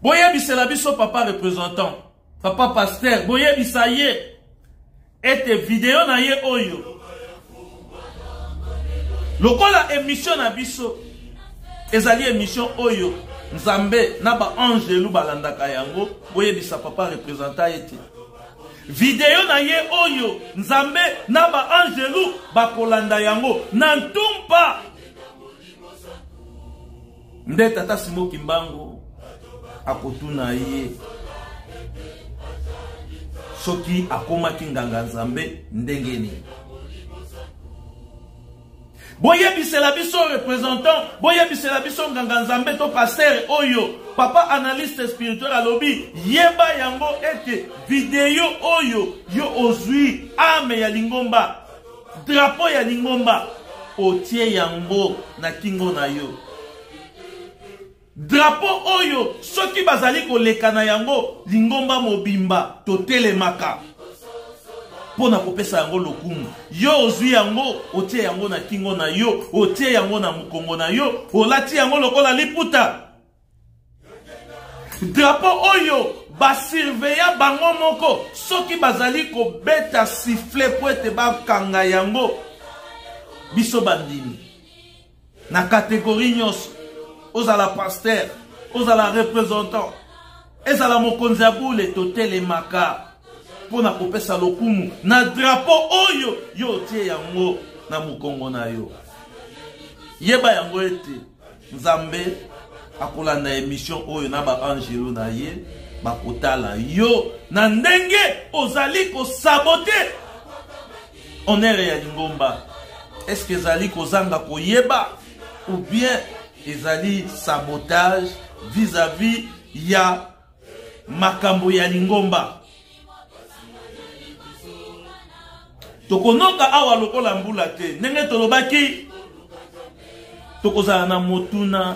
Boyebisela biso papa représentant, papa pasteur, boyebisa ye ete video na ye oyo lokola émission na biso ezali émission oyo Nzambe na ba angelu balandaka yango, boyebisa papa représentant ete video na ye oyo Nzambe na ba angelu bakolanda yango na ntumpa. Nde tata Simon Kimbangu akotuna ye soki akomaki nganga Nzambe ndenge nini. Boyebisela biso représentant, boyebisela biso nganga Nzambe to pasteur oyo papa analyste spirituel alobi, yeba yango ete video oyo yo ozwi ame ya lingomba, drapeau ya lingomba, otie yango na kingo na yo. Drapeau oyo soki bazali koleka na yango lingomba mobimba totelemaka mpo na kopesa yango lokumu. Yo ozwi yango, otie yango na kingo na yo, otie yango na mokongo na yo, olati yango lokola liputa. Drapeau oyo basurveya bango moko soki bazali kobeta sifflet mpo ete bakanga yango, biso bandimi na catégorie nyonso, ozala pasteur, ozala représentant, ezala mokonzi ya bule, totelemaka mpo na kopesa lokumu na drapeau oyo yo otie yango na mokongo na yo. Yeba yango ete Nzambe akolanda émission oyo na ba angelo na ye bakotala yo na ndenge ozali kosabote honneur ya lingomba. Est-ce que ezali kozanga koyeba ou bien ezali sabotage vis-à-vis ya makambo ya lingomba? Tokonoka awa lokola mbula te, ndenge tolobaki tokozala na motuna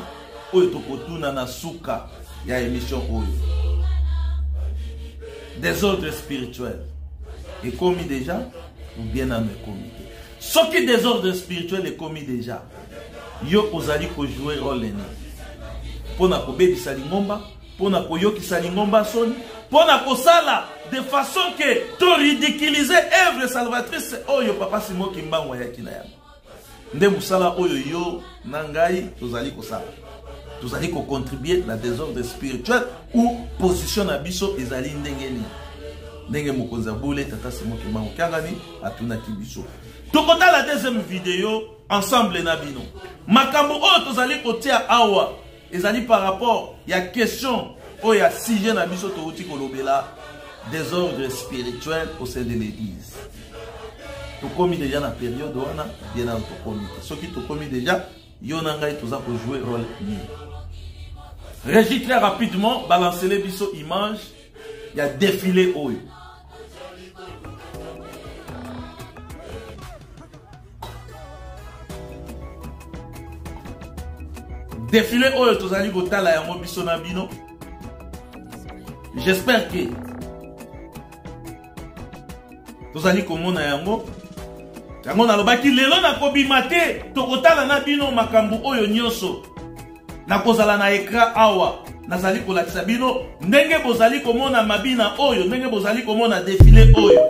oyo tokotuna na suka ya émission oyo. Désordre spirituel ekomi déjà ou bien nanu ekomi te? Soki désordre spirituel ekomi déjà, yo ozali kojouer rôle nini mpo na kobebisa lingomba, mpo na koyokisa lingomba soni, mpo na kosala de façon que to ridiculiser œuvre salvatrice oyo papa Simon Kimbangu ayaki na yango? Nde mosala oyo yo na ngai tozali kosala, tozali kocontribuer na désordre spirituel ou position na biso ezali ndenge nini? Ndenge mokonzi ya bule tata Simon Kimbangu Kiangani atunaki biso. Tokotala deuxième vidéo ensemble na bino. Makambo oyo tozali kotia awa ezali par rapport ya question oyo ya sujet na biso touti kolobela, désordre spirituel au sein de l'église. Tokomi déjà na période wana, bien nano tokomi te. Soki tokomi déjà, yo na ngai toza kojouer rôle nini? Régie, très rapidement, balancez biso image ya défilé oyo. Défilé oyo tozali kotala yango biso na bino. J'espère que tozali komona yango. Yango nalobaki lelo nakobima te, tokotala na bino makambo oyo nyonso. Nakozala na écran awa, nazali kolakisa bino ndenge bozali komona mabina oyo, ndenge bozali komona défilé oyo.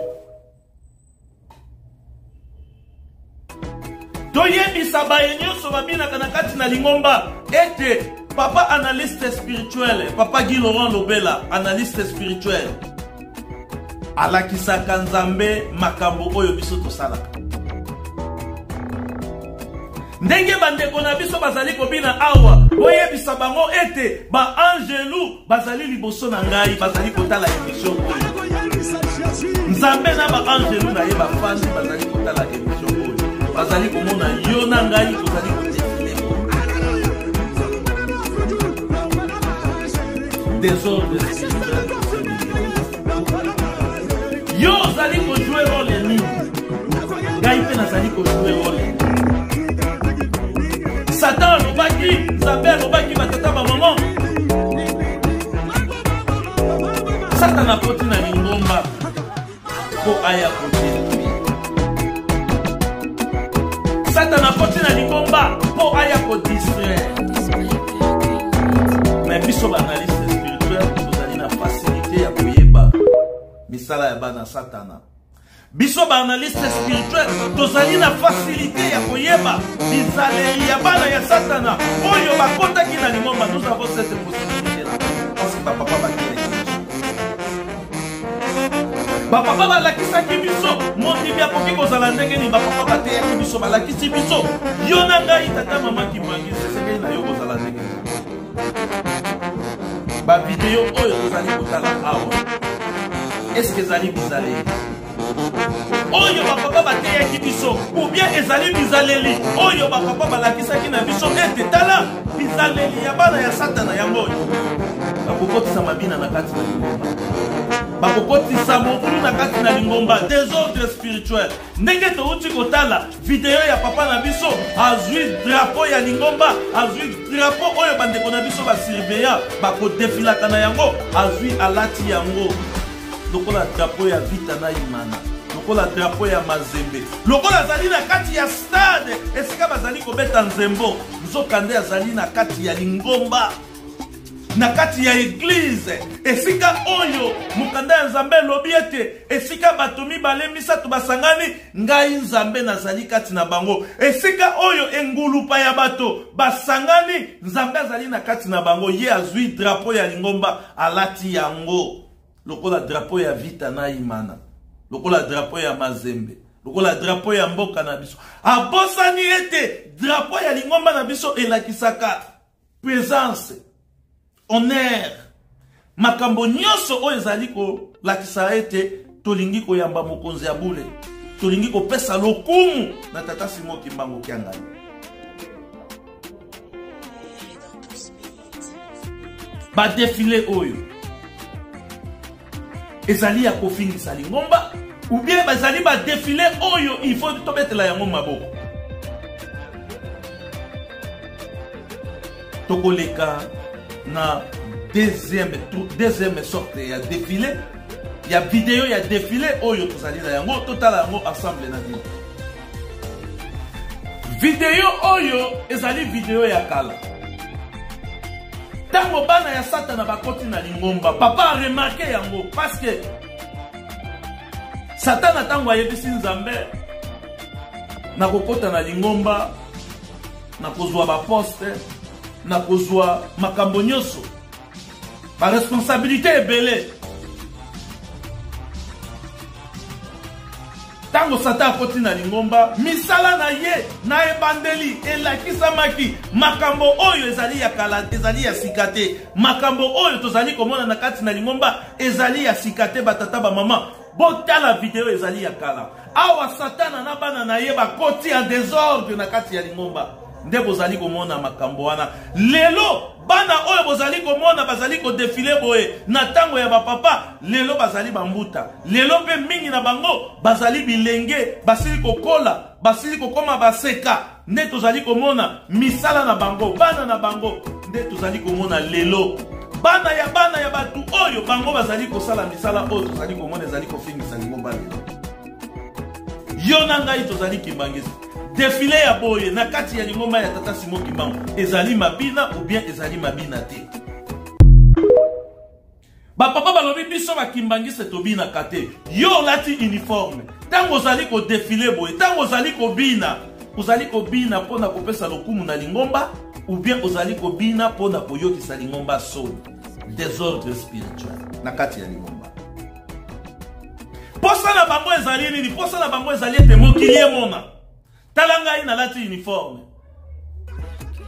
Toyebisa baye nyonso babinaka na kati na lingomba ete papa analyste spirituel, papa Guy Laurent Lobela, analyste spirituel, alakisaka Nzambe makambo oyo biso tosalaka. Ndenge bandeko na biso bazali kobina awa, boyebisa bango ete ba angelu bazali liboso na ngai, bazali kotala émission oyo. Nzambe na ba angelu na ye bafandi, bazali kotala émission oyo, bazali komona yo na ngai tozali kodefile. Désordre spirituel, yo ozali kojouer rôle nini? Ngai mpe nazali kojouer rôle nini? Satan alobaki, Nzambe alobaki, batata bamama, Satan akoti na lingomba mpo aya kodetruire. Satan akoti na lingomba mpo aya kodistraire. Mais biso baanalyste spirituel Misala ya bana Satana. Biso ba analyste spirituel tozali na facilité ya koyeba bizaleli ya bana ya Satana oyo bakotaki na lingomba. Nous avons cette possibilité là parce que bapapa bakendaki biso, bapapa balakisaki biso mondimi akoki kozala ndenge nini. Bapapa bateyaki biso, balakisi biso, yo na ngai, tata mama Kimbanguiste, esengeli na yo kozala ndenge nini. Bavideo oyo tozali kotala awa, eske ezali bizaleli oyo bapapa bateyaki biso, ou bien ezali bizaleli oyo bapapa balakisaki na biso ete tala bizaleli ya bana ya Satana yango oyo bakokotisa mabina na kati na lingomba, bakokotisa mobulu na kati na lingomba, désordre spirituel? Ndenge touti kotala video ya papa na biso, azwi drapeau ya lingomba, azwi drapeau oyo bandeko na biso basurveillant bakodefilaka na yango, azwi, alati yango lokola drapeau ya Vita na Imana, lokola drapeau ya Mazembe, lokola azali na kati ya stade esika bazali kobeta nzembo. Nzokande azali na kati ya lingomba, na kati ya eglize, esika oyo mokanda ya Nzambe elobi ete esika bato mibale misato basangani, ngai Nzambe nazali kati na bango. Esika oyo engulupa ya bato basangani, Nzambe azali na kati na bango. Ye azwi drapeau ya lingomba, alati yango lokola drapeau ya Vita na Imana, lokola drapeau ya Mazembe, lokola drapeau ya mboka na biso. Abosani ete drapeau ya lingomba na biso elakisaka présence, honneur, makambo nyonso oyo ezali kolakisa ete tolingi koyamba mokonzi ya bule, tolingi kopesa lokumu na tata Simon Kimbangu Kiangani. Badefile oyo ezali ya kofingisa lingomba, ou bien bazali badefile oyo il faut tobetela yango maboko? Tokoleka na deuxième sorte ya défilé, ya video ya défilé oyo tozali na yango, totala yango ensemble na bino. Video oyo ezali video ya kala, ntango bana ya Satana bakoti na lingomba. Papa aremarquer yango parce que Satana, ntango ayebisi Nzambe: "Nakokota na lingomba, nakozwa baposte, nakozwa makambo nyonso, baresponsabilité ebele." Ntango Satan akoti na lingomba, misala na ye na ebandeli elakisamaki. Makambo oyo ezali ya kala, ezali ya sika te. Makambo oyo tozali komona na kati na lingomba ezali ya sika te. Batata, bamama, botala video, ezali ya kala. Awa Satana na bana na ye bakoti ya désordre na kati ya lingomba, nde bozali komona makambo wana lelo. Bana oyo bozali komona bazali kodéfiler boye na ntango ya bapapa, lelo bazali bambuta. Lelo mpe mingi na bango bazali bilenge, basili kokola, basili kokoma baseka. Nde tozali komona misala na bango, bana na bango nde tozali komona lelo, bana ya bana ya bato oyo, bango bazali kosala misala oyo tozali komona ezali kofingisa lingomba lelo. Yo na ngai tozali kimbanguiste, défilé ya boye na kati ya lingomba ya tata Simon Kimbangu ezali mabina ou bien ezali mabina te? Bapapa balobi: "Biso bakimbanguiste tobinaka te." Yo olati uniforme, ntango ozali kodéfiler boye, ntango ozali kobina, ozali kobina mpona kopesa lokumu na lingomba, ou bien ozali kobina mpona koyokisa lingomba soni? Désordre spirituel na kati ya lingomba. Posa na bango ezali nini? Posa na bango ezali ete mokili emona: "Tala ngai nalati uniforme,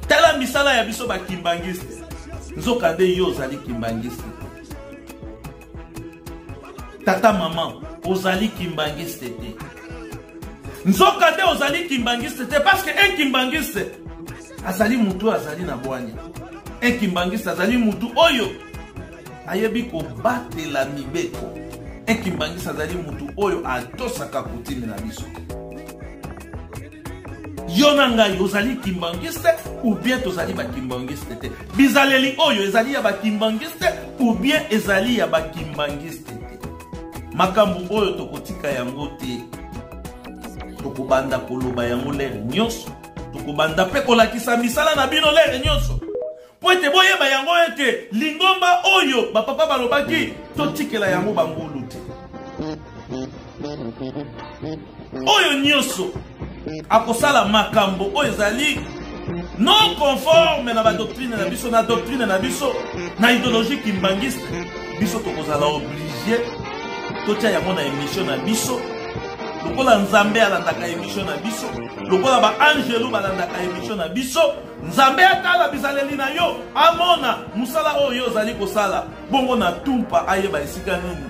tala misala ya biso bakimbanguiste." Nzokande yo ozali kimbanguiste te. Tata, mama, ozali kimbanguiste te. Nzokande ozali kimbanguiste te, parce que un kimbanguiste azali mutu oyo azali na bwanya. Un kimbanguiste azali mutu oyo ayebi kobatela mibeko. Un kimbanguiste azali mutu oyo atosaka coutume na biso. Yo na ngai, ozali kimbanguiste ou bien tozali bakimbanguiste te? Bizaleli oyo ezali ya bakimbanguiste ou bien ezali ya bakimbanguiste te? Makambo oyo tokotika yango te, tokobanda koloba yango l'heure nyonso, tokobanda mpe kolakisa misala na bino l'heure nyonso, mpo ete boyeba yango ete lingomba oyo bapapa balobaki totikela yango bangulu te. Oyo nyonso akosala makambo oyo ezali non conforme na badoctrine na biso, na doctrine na biso, na idéologie kimbangiste, biso tokozala oblige totia yango na émission na biso. Lokola Nzambe alandaka émission na biso, lokola baangelu balandaka émission na biso, Nzambe atala bizaleli na yo, amona mosala oyo yo ozali kosala, bongo na tumpa ayeba esika nini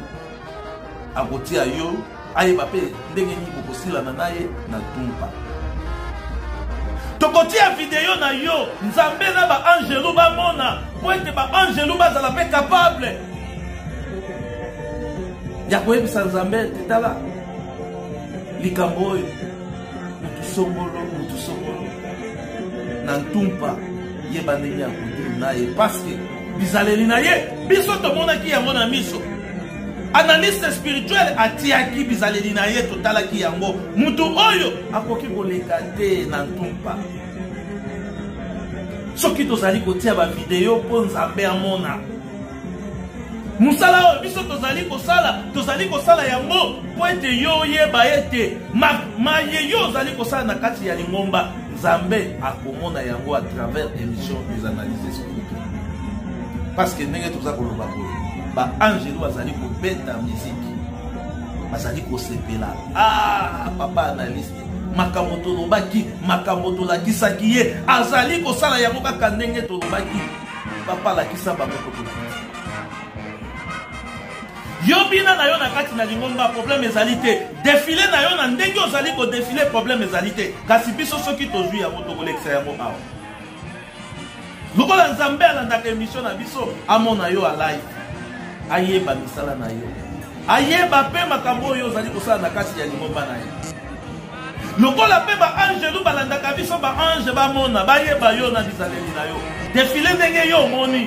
akotia yo, ayeba mpe ndenge nini bokosilana na ye na tumpa. Tokotia video na yo, Nzambe na baangelu bamona, mpo ete baangelu bazala mpe capable ya koyebisa Nzambe ete tala likambo oyo, mutu songolo, mutu songolo na ntumpa, yeba ndenge ya kodile na ye, parce bizaleli na ye biso tomonaki yango na miso. Analyste spirituel atiaki bizaleli na ye, totalaki yango. Mutu oyo akoki koleka te na ntumpa. Soki tozali kotia bavideo mpo Nzambe amona mosala oyo biso tozali kosala, tozali kosala yango mpo ete yo oyeba ete maye yo ozali kosala na kati ya lingomba, Nzambe akomona yango à travers émission des analyses spirituelles. Parce que ndenge toza koloba boye, baangelu bazali kobeta miziki, bazali kosepela. Ah, papa analyste, makambo tolobaki, makambo tolakisaki ye, azali kosala yango kaka ndenge tolobaki. Papa, alakisa bango tolakisa yo, bina na yo na kati na lingomba, problème ezali te. Défilé na yo na ndenge ozali kodéfiler, problème ezali te. Kasi biso soki tozwi yango, tokolekisa yango awa. Lokola Nzambe alandaka émission na biso, amona yo alive, ayeba misala na yo, ayeba mpe makambo oyo ozali kosala na kati ya lingomba na ye. Lokola mpe baangelu balandaka biso, baange bamona, bayeba yo na bizaleli na yo, défilé ndenge yo omoni.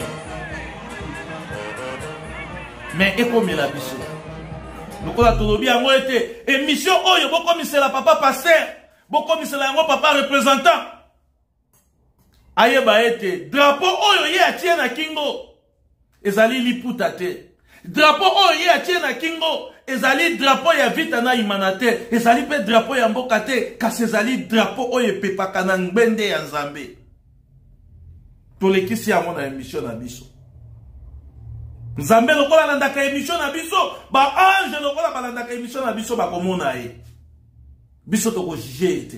Mais ekomela biso, lokola tolobi yango ete émission oyo bokomisela papa pasteur, bokomisela yango papa représentant, ayeba ete drapeau oyo ye atie na kingo ezali liputa te, drapeau oyo ye atie na kingo ezali drapeau ya Vita na Imana te, ezali mpe drapeau ya mboka te, kasi ezali drapeau oyo epepaka na ngbende ya Nzambe. Tolekisi yango na émission na biso. Nzambe lokola alandaka émission na biso, baange lokola balandaka émission na biso, bakomona ye. Biso tokojuge ye te,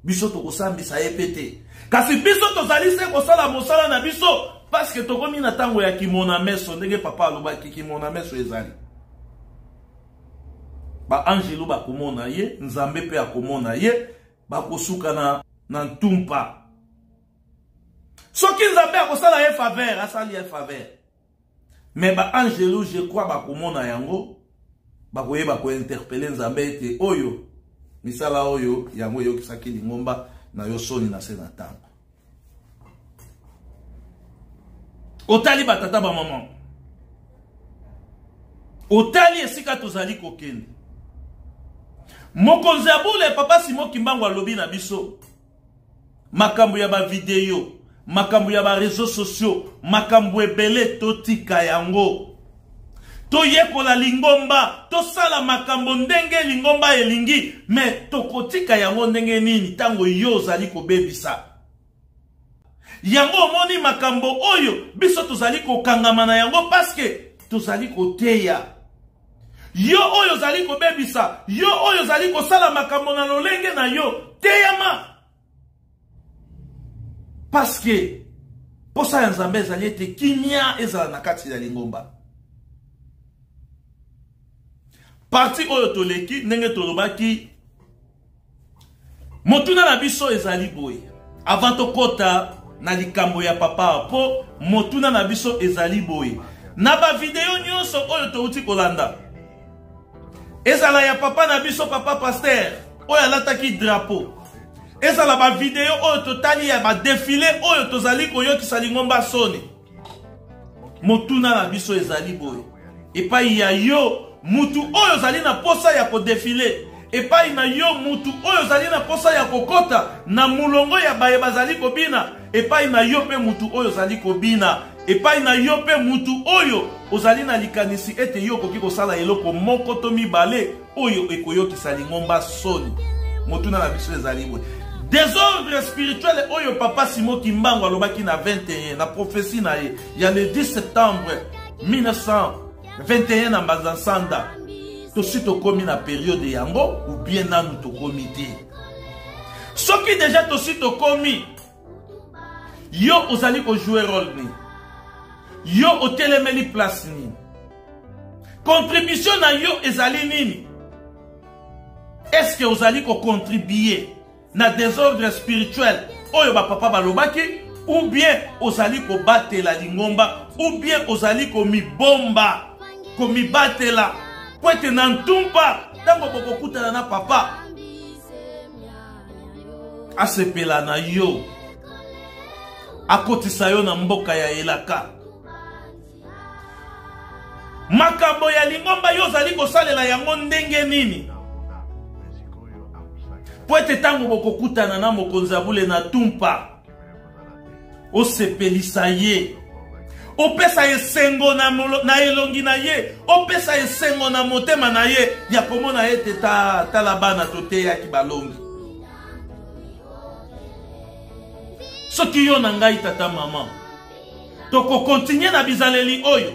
biso tokosambisa ye mpe te, kasi biso tozali se kosala mosala na biso, parce que tokomi na ntango ya kimona meso. Ndenge papa alobaki, kimona meso ezali. Baangelu bakomona ye, Nzambe mpe akomona ye, bakosuka na ntumpa. Soki Nzambe akosala ye faveur, asali ye faveur. Mais baangelu, je crois, bakomona yango, bakoyeba kointerpeller Nzambe ete oyo misala oyo yango eyokisaki lingomba na yo soni na se na ntango. Otali batata, bamama, otali esika tozali kokende. Mokonzi ya bule, papa Simon Kimbangu, alobi na biso makambo ya bavideo, makambo ya baréseaux sociaux, makambo ebele, totika yango, toyekola lingomba, tosala makambo ndenge lingomba elingi. Mais tokotika yango ndenge nini ntango yo ozali kobebisa yango? Omoni makambo oyo biso tozali kokangama na yango, parce que tozali koteya yo oyo ozali kobebisa, yo oyo ozali kosala makambo na lolenge na yo. Teyama, parce que posa ya Nzambe ezali ete kimia ezala na kati ya lingomba. Partie oyo toleki, ndenge tolobaki, motuna na biso ezali boye, avant tokɔta na likambo ya papa, mpo motuna na biso ezali boye: na bavideo nyonso oyo touti kolanda, ezala ya papa na biso, papa pasteur oyo alataki drapeau, ezala bavideo oyo totali ya badéfilé oyo tozali koyokisa lingomba soni, motuna na biso ezali boye: epai ya yo mutu oyo ozali na posa ya kodéfiler, epai na yo mutu oyo ozali na posa ya kokɔta na molongo ya baye bazali kobina, epai na yo mpe mutu oyo ozali kobina, epai na yo mpe mutu oyo ozali na likanisi ete yo okoki kosala eloko moko to mibale oyo ekoyokisa lingomba soni? Motuna na biso ezali boye: désordre spirituel oyo papa Simon Kimbangu alobaki na 21 na prophétie na ye ya le 10 septembre 1921 na Mbanza Nsanda, tosi tokomi na periode yango ou bien nanu tokomi te? Soki deja tosi tokomi, yo ozali kojouer role nini? Yo otelemeli place nini? Contribution na yo ezali nini? Est-ce que ozali kocontribue na désordre spirituel oyo bapapa balobaki, ou bien ozali kobatela lingomba, ou bien ozali komibomba, komibatela po ete na ntumpa ntango bokokutana na papa asepela na yo, akotisa yo na mboka ya elaka? Makambo ya lingomba, yo ozali kosalela yango ndenge nini mpo ete ntango bokokutana na mokonzi ya bule na tumpa, osepelisa ye, opesa esengo na, na elongi na ye, opesa esengo na motema na ye ya komona ete ta, tala bana toteyaki balongi? Soki yo na ngai, tata, mama, tokokontinue na bizaleli oyo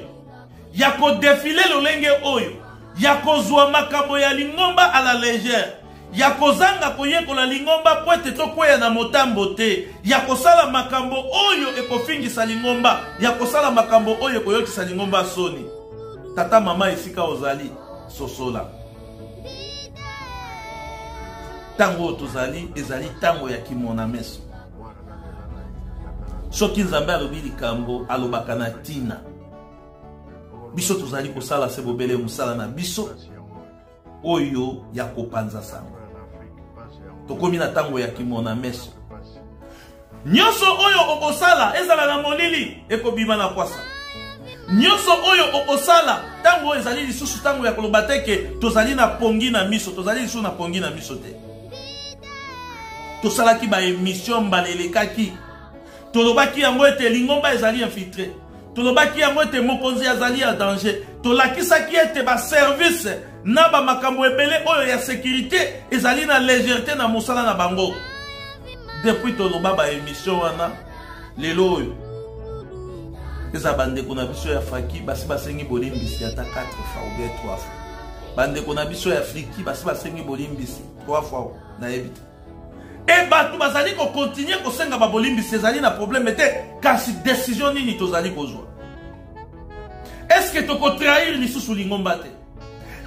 ya kodefile lolenge oyo ya kozwa makambo ya lingomba à la légère, ya kozanga koyekola lingomba mpo ete tokweya na motambo te, ya kosala makambo oyo ekofingisa lingomba, ya kosala makambo oyo ekoyokisa lingomba soni, tata, mama, esika ozali, sosola. Ntango oyo tozali ezali ntango ya kimona meso. Soki Nzambe alobi likambo, alobaka na ntina. Biso tozali kosala se bobele mosala na biso oyo ya kopanza sango. Tokomi na ntango ya kimona meso. Nyonso oyo okosala, ezala na molili, ekobima na kwasa. Nyonso oyo okosala, ntango oyo ezali lisusu ntango ya koloba te ke tozali na pongi na miso. Tozali lisusu na pongi na miso te. Tosalaki baémission mbala elekaki, tolobaki yango ete lingomba ezali infiltré, tolobaki yango ete mokonzi azali ya danger, tolakisaki ete baservice na bamakambo ebele oyo ya sécurité ezali na légèreté na mosala na bango. Depuis toloba baémission wana, lelo oyo eza bandeko na biso ya faki basi basengi bolimbisi ata 4 fois ou bien 3 fois, bandeko na biso ya friki basi basengi bolimbisi 3 fois, nayebi te. E bato bazali kokontinue kosenga babolimbisi, ezali na problème te, kasi décision nini tozali kozwa? Est-ce tokotrahir lisusu lingomba te?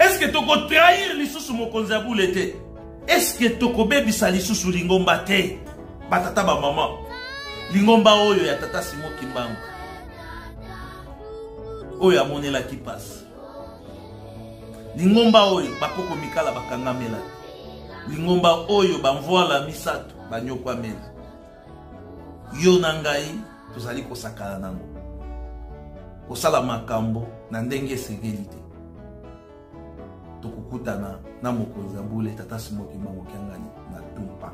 Est-ce tokotrahir lisusu mokonzi ya bule te? Est-ce tokobebisa lisusu lingomba te? Batata, bamama, lingomba oyo ya tata Simo Kimbangu oyo amonelaki mpasi, lingomba oyo bakoko mikala bakangamelaki, lingomba oyo bamvwala misato banyokwameli, yo na ngai tozali kosakana nango, kosala makambo na ndenge esengeli te. Tokokutana na mokonzi ya bule, tata Simo Kimbangu Kiangani, na tumpa.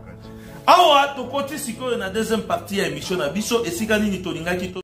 Awa tokoti sikoyo na deuxième partie ya émission na biso, esika nini tolingaki to